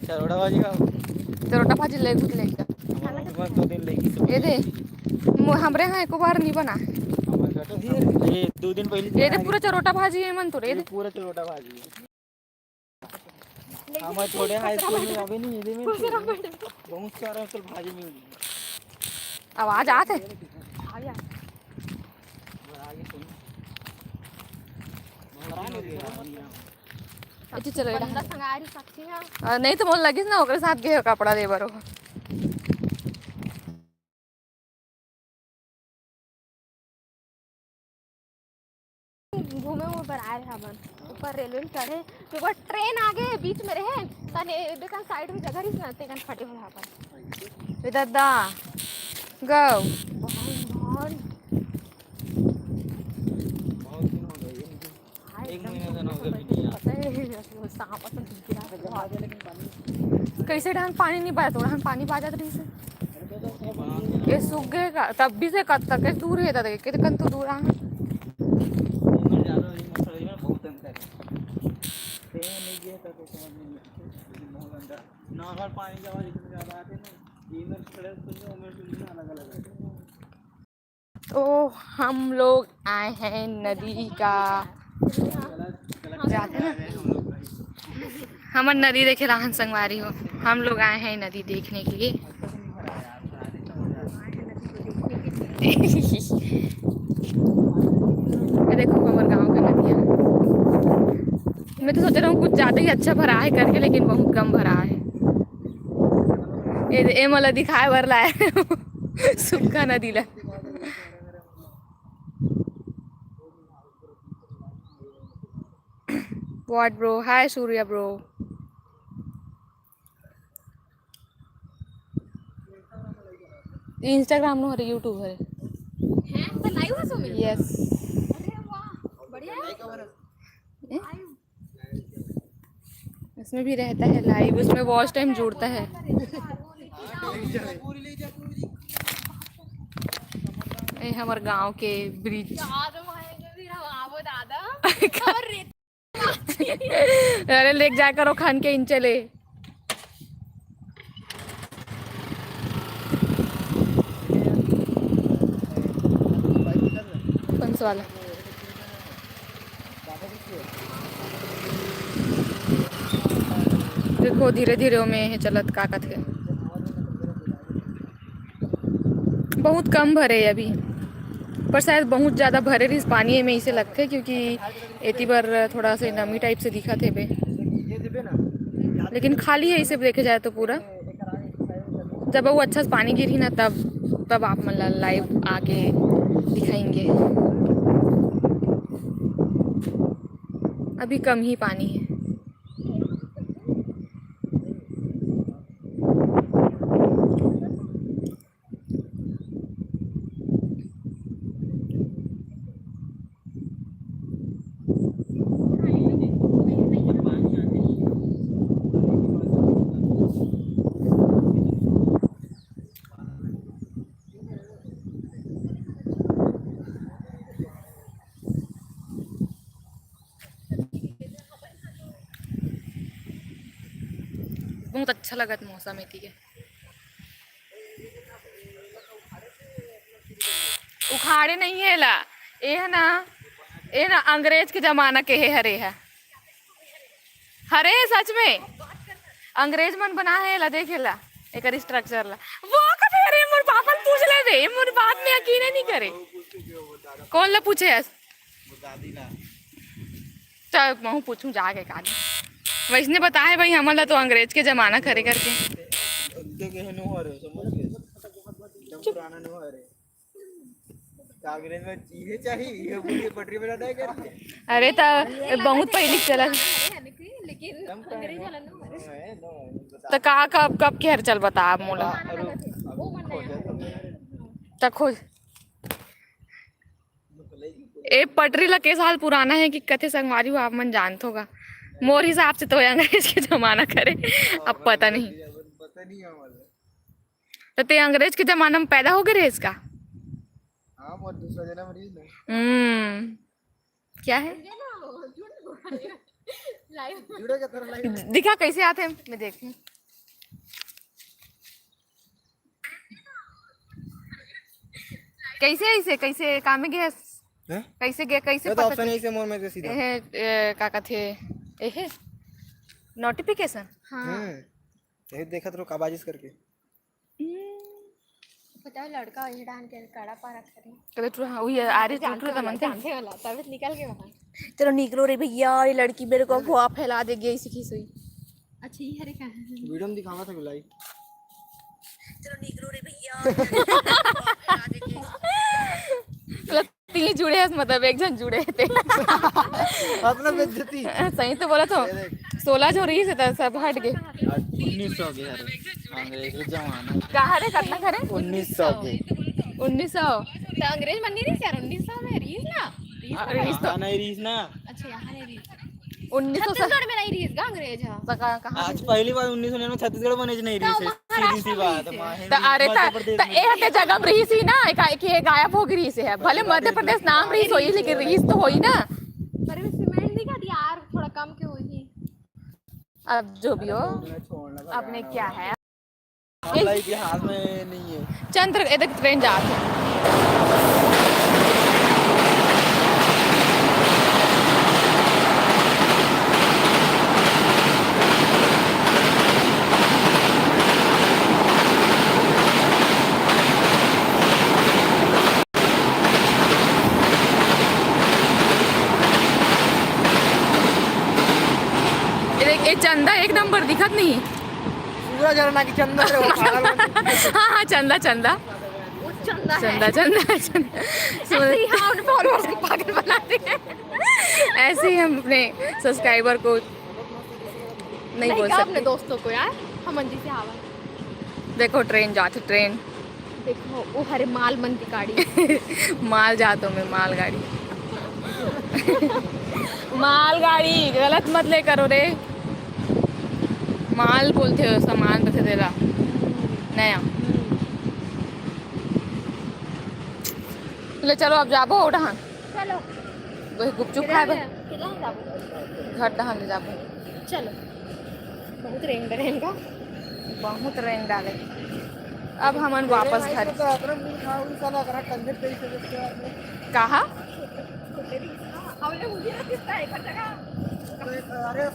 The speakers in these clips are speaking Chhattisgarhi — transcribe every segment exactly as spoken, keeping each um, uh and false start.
चरोटा भाजी खाओ। चरोटा भाजी ले घुस ले जा। हमारे पास दो दिन लेगी। ये दे, मो-, हमरे यहाँ एको बार नहीं बना है। हमारे घर तो ये दो दिन पहले ये दे, पूरा चरोटा भाजी है मन तो रे, ये ये दे। पूरा चरोटा भाजी है। हमारे छोटे हाई स्कूल में अभी नहीं, इधर में बहुत सारा तो भाजी मिल रही है। आवाज आते। आगे सुन। अच्छा, चलो, ये रहा। बंदा संगारी साक्षी है। आ, नहीं तो मोर लगिस ना, ओकरे साथ गए कपड़ा ले बरो। घूमे उमे बर आए हवन, ऊपर रेलवे में चढ़े, तो वो ट्रेन आगे बीच में रहे, तने देखन साइड में जगह रहिस ना, तेकन फटे हो हवन। ए दादा, गौ। बहुत, बहुत। बहुत दिन हो गए। एक महीना से ना उधर भी नहीं आया। पता है, वो सांप अपन गिरा के बहुत। कैसे ढंग पानी नहीं पाया, थोड़ा हम पानी पा जाते रही से। ये सूख गए का? तब भी से कब तक है? दूर है दादा, कितने कन तो दूर आ। बहुत अंतर है। ट्रेन नहीं गया था तो समझ में नहीं आता। लेकिन बहुत अंदर नॉर्मल पानी की आवाज़ इतनी ज़्यादा आती है ना, ये मेरे खड़े सुन रहे, वो मेरे सुन रहे, अलग अलग रहते हैं। तो हम लोग आए हैं नदी का, जाते हैं ना। हमर नदी देखे रहन संगवारी हो, हम लोग आए हैं नदी देखने के लिए। ये देखो हमर गांव का नदिया। मैं तो सोच रहा हूँ कुछ ज्यादा ही अच्छा भरा है करके, लेकिन बहुत कम भरा है। ये, ये मोला दिखाए बर लाए सूखा नदी ला। What bro? Hi Surya bro. Instagram नो हरे, YouTube हरे। हैं? तो लाइव है सुमित? Yes. अरे वाह, बढ़िया है। ए? इसमें भी रहता है लाइव, उसमें वॉच टाइम जुड़ता है। ए हमर गांव के ब्रिज। अरे लेके जाए करो खान के इंचे ले। कौन सा वाला? देखो धीरे धीरे ओमे हे चलत का कथे। बहुत कम भरे हे अभी, पर शायद बहुत ज्यादा भरे रहिस पानी एमे, इसे लगथे क्योंकि एती बर थोड़ा से नमी टाइप से दिखत हे बे, लेकिन खाली हे इसे देखे जाए तो पूरा। जब वो अच्छा से पानी गिरही ना तब, तब आप मन ला लाइव आके दिखाएंगे। अभी कम ही पानी है। बहुत अच्छा लगत मौसम एती के। उखाड़े नहीं है ला, ए है ना, ए ना अंग्रेज के जमाना के हे हरे है। हरे सच में अंग्रेज मन बना है ला, देखे ला एकर स्ट्रक्चर ला। वो कथे रे मोर पापा ल पूछ ले बे, मोर बात में यकीन नहीं करे। कौन ला पूछे हस? चल महू पूछूं जाके काली। वैसने बताए भाई हमन ला तो अंग्रेज के जमाना करे करके। एकदम पुराना नो हरे। कांग्रेस में चीजें चाहिए, ये बोलिए पटरी पे लड़ाई करते हैं। अरे तो बहुत पहले चला। लेकिन अंग्रेज वाला नो हरे। तो का कब कब के हर चल बता आप मोला। तो खोज। ए पटरी ला के साल पुराना है कि कथे संगवारी हो आप मन जानथो गा। मोर हिसाब से तो अंग्रेज के जमाना करे, अब पता नहीं। तो ते अंग्रेज के जमाना में पैदा हो गए रहे इसका? हाँ, बहुत दूसरा जन्म रही ना। हम्म, क्या है? जुड़े के तरह लाइव। दिखा कैसे आते हैं, मैं देखूं। कैसे ऐसे, कैसे काम में गया? हैं? कैसे गया, कैसे ये तो पता ऑप्शन चल-, है इसे मोर में से सीधा। एहे, ए, का कथे? एहे, नोटिफिकेशन? हाँ। हम्म। यही देखत रहो, काबाजिश करके। हम्म। पता है, लड़का ये डाल के कड़ा पा रखा है। कदे टू, हाँ, वही आ रही, टू, जानते टू, वाला, तमन थे। जानते वाला, तब निकल के वहाँ। चलो, निकलो रे भैया, ये लड़की मेरे को अफवाह फैला देगी, ऐसी की सोई। अच्छा, ये हरे कहाँ है? वीडियो में दिखावा था, बुलाई। चलो, निकलो रे भैया। मतलब, तीन जुड़े हैं, मतलब, एक जन जुड़े थे। अपना बेइज्जती। सही तो बोला तो। ये देख। सोलह जो रही से, तो सब हट गए। उन्नीस सौ के हरे। अंग्रेज के जमाना। कहाँ रे, कितना करे? उन्नीस सौ के। उन्नीस सौ। तो अंग्रेज मन नहीं रही यार, उन्नीस सौ में रही ना? रही ना? हाँ, नहीं रही ना। अच्छा, यहाँ नहीं रही। उन्नीस सौ छत्तीसगढ़ में नहीं रही इसका अंग्रेज, हाँ। तो कहाँ, कहाँ आज रही? पहली बार उन्नीस सौ निन्यानवे छत्तीसगढ़ में नहीं रही तो है। सीधी सी बात है, वहाँ तो अरे, मध्य त, प्रदेश त में। ए हटे जगह में रही सी ना, एक, एक ये गायब हो गई रही से है। भले मध्य प्रदेश नाम रही सोई, लेकिन रही तो होई ना। पर इसमें मैंने नहीं कहा यार, थोड़ा कम के होई। अब जो भी हो, अपने क्या है। हमारा इतिहास में नहीं है। चंद्र, ए देख, ट्रेन जात है। ए देख, ए चंदा एक नंबर दिखत नहीं। सूरज हरे ना कि चंदा हरे, वो पागल बन। हाँ, हाँ, चंदा, चंदा। वो चंदा है। चंदा, चंदा, चंदा। ऐसे ही हम अपने followers को पागल बनाते हैं। ऐसे ही हम अपने subscriber को नहीं नहीं, बोल कहा अपने सकते। दोस्तों को यार, हम मंजी से आवा। देखो, ट्रेन जात है, ट्रेन। देखो, ओ हरे माल मन की गाड़ी। माल जातो में मालगाड़ी। मालगाड़ी गलत मत ले करो रे। माल बोलते हो, सामान रखे तेरा नया। ले चलो, अब जाबो उठान। चलो। वही गुपचुप खाए बर। किधर जाबो? घर डहान ले जाबो। चलो। बहुत रेंग डरेन का। बहुत रेंग डाले। अब हमन वापस घर। कहा? अरे,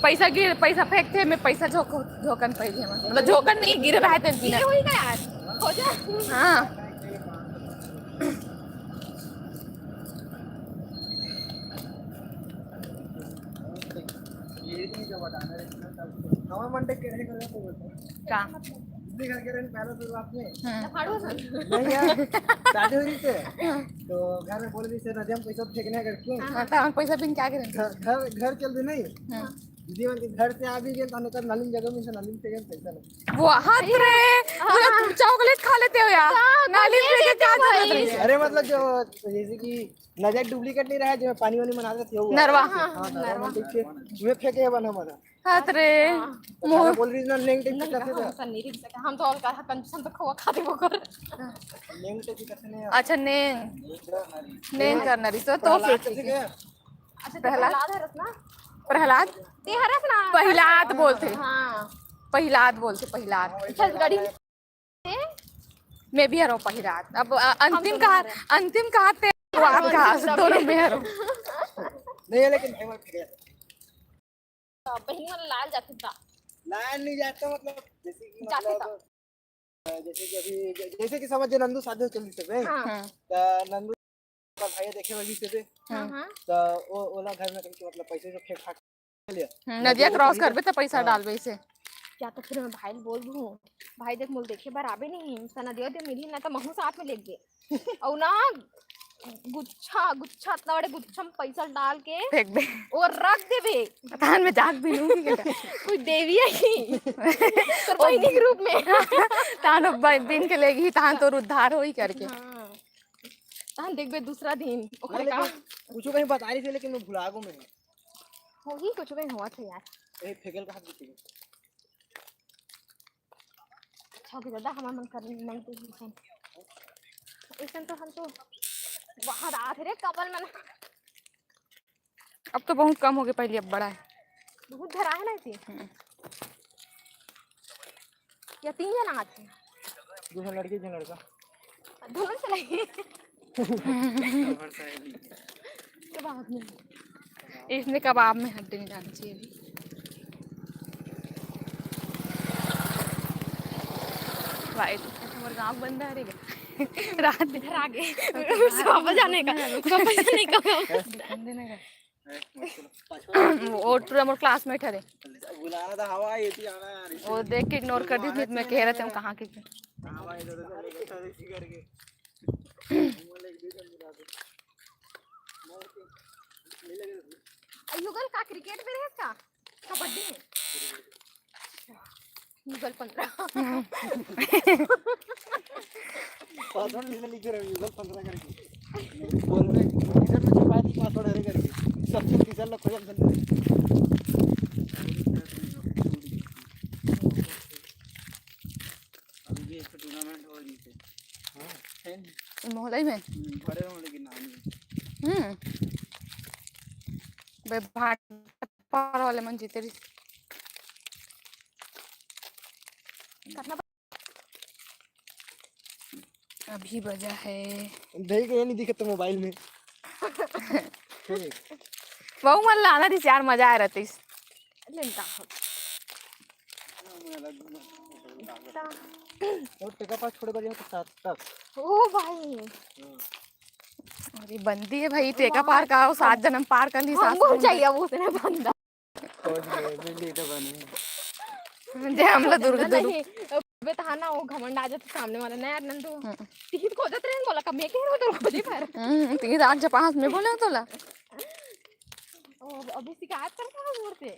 पैसा गिर, पैसा फेंकथे, मैं पैसा झोंक, झोंकन पहले, मतलब, झोंकन नहीं, गिर रहा है तेरे बिना। ये वही का यार। हो जा। हाँ। हमारे मंडे के रहेगा तो बोलते हैं। का? दिल्ली घर के रहने पहले शुरुआत में। हाँ। नहीं यार, शादी हो रही थी। तो घर में बोल रही से, "नदिया में पैसा फेंकने का क्यों?" हाँ, तो हम पैसा बिन क्या करेंगे? घर, घर, घर चल दे नहीं। हाँ। दीदी मन के घर से आ भी गेल, तने कर नाली में जगह में से नाली में फेंके पैसा नहीं। वो हाथ रे, पूरा chocolate खा लेते हो यार। हाँ, नाली में फेंके क्या जरूरत है? अरे मतलब जो, जैसे कि नजर duplicate नहीं रहा है, जो पानी वानी में नहाते थे, वो। नरवा। हाँ, हाँ, नरवा। ठीक है। मैं फेंके बना हमारा। हाथ रे। हाँ। तो मोर बोल रही ना, नेंग टेक नहीं, करते हम थे। ऐसा नहीं रह सकते। हम तो और कहा, कंजूसन तो खोआ खाते वो कर। नेंग टेक करते नहीं। अच्छा, नेंग। नेंग करना रही, तो, तो प्रहलाद फिर कैसे ठीक है। गया? अच्छा, तो प्रहलाद? प्रहलाद हरस ना? प्रहलाद? ते हरस ना? पहिलाद बोलते। हाँ। पहिलाद बोलते, पहिलाद। छत्तीसगढ़ी। मैं भी हरो पहिलाद। अब, अ, अंतिम कहा, अंतिम कहा ते, वो आप कहा, दोनों में हरो। नहीं है, लेकिन भाई, मैं फिर बहिनी वाला लाल जात था। लाल नहीं जाता, मतलब, जैसे कि, जात मतलब, था। अ, जैसे कि अभी, ज-, जैसे कि समझ, जो नंदू शादी हो चल रही है, हाँ। हम्म। तो नंदू का भाई देखे वाली से थे। हाँ, हम्म। हाँ। तो वो, ओला घर में कहीं के, मतलब, पैसे जो फेंक फाक लिया। हम्म, नदिया नदिया cross उतरी करबे तो पैसा हाँ। डालबे इसे। क्या तो फिर मैं भाई ल बोल दूँ, भाई देख, मोल देखे बर आबे नहीं, त नदिया दे मिली ना, तो महू साथ में लेके। और ना, गुच्छा, गुच्छा, इतना बड़े गुच्छा में पैसा डाल के फेंक दे। और रख देबे। तान में जाग भी लूंगी बेटा। कोई देवी है ही। तोर बहिनी के रूप में। तान अब दिन के लेगी, तान तोर उद्धार होई करके। हाँ। तान देखबे दूसरा दिन, ओकरे नहीं, का। लेकिन कुछ कहीं बता रही थी, लेकिन मैं भुला गो मैं। होही कुछ कहीं हुआ था यार। ए, फेंकल का हाथ दिखे। अच्छा, ओके दादा, हमार मन कर नहीं तो ऐसन। ऐसन तो हम तो बाहर आत रे कपल मन। अब तो बहुत कम हो गए, पहले अब बड़ा है। बहुत धरा है ना इसे। हम्म। या तीन जना आथे। दू झन लड़की, एक झन लड़का। दोनों चला ही। कबाब में। इसमें कबाब में हड्डी नहीं डालनी चाहिए अभी। भाई, तो हमारे गाँव बंद है रे। रात घर आ गए। वापस जाने का, वापस जाने का। वो टूरा मोर classmate हरे। बुलाना था, हवा ये थी आना यार। वो देख के ignore कर दी थी, मैं कह रहे थे हम कहाँ के। हवा इधर उधर करके। युगल का cricket में रहे का? कबड्डी में? युगल पंद्रह। Password लिख ले, लिख दे रहे हो, युगल पंद्रह करके। बोल रहे, T-shirt में छपा दी password हरे करके। सबसे T-shirt ला खोजल चल रहे। अभी भी एक tournament हो रही थी। हाँ। है ना? मोहल्ला ही में? हम्म, बड़े होने के नाम है। हम्म। बे भाट पार वाले मन जीते रही। कितना अभी बजा है। देख, ये नहीं दिखत mobile में। ठीक। वहू मन ला आना रहिस यार, मजा आए रहतिस। लेन का हो। और टेका पार छोड़े बर यहाँ के साथ तक। ओ भाई। अरे बंदी है भाई, टेका पार का, वो सात जन्म पार कर ली सास हमको बंदी। चाहिए वो उसने बंदा। खोज ले, मिली तो बनी। जे हमला दुर्ग, दुर्ग। नहीं, अबे तो हाँ ना, वो घमंड आ जाता सामने वाला। नहीं यार नंदू, हम्म। टिकट खोजत रहे बोला, कब मैं कह रहा हूँ तेरे को खोजे पर। हम्म, तीन आठ जब पाँच में बोले हो तोला। ओ, अभी शिकायत करता है मोर से।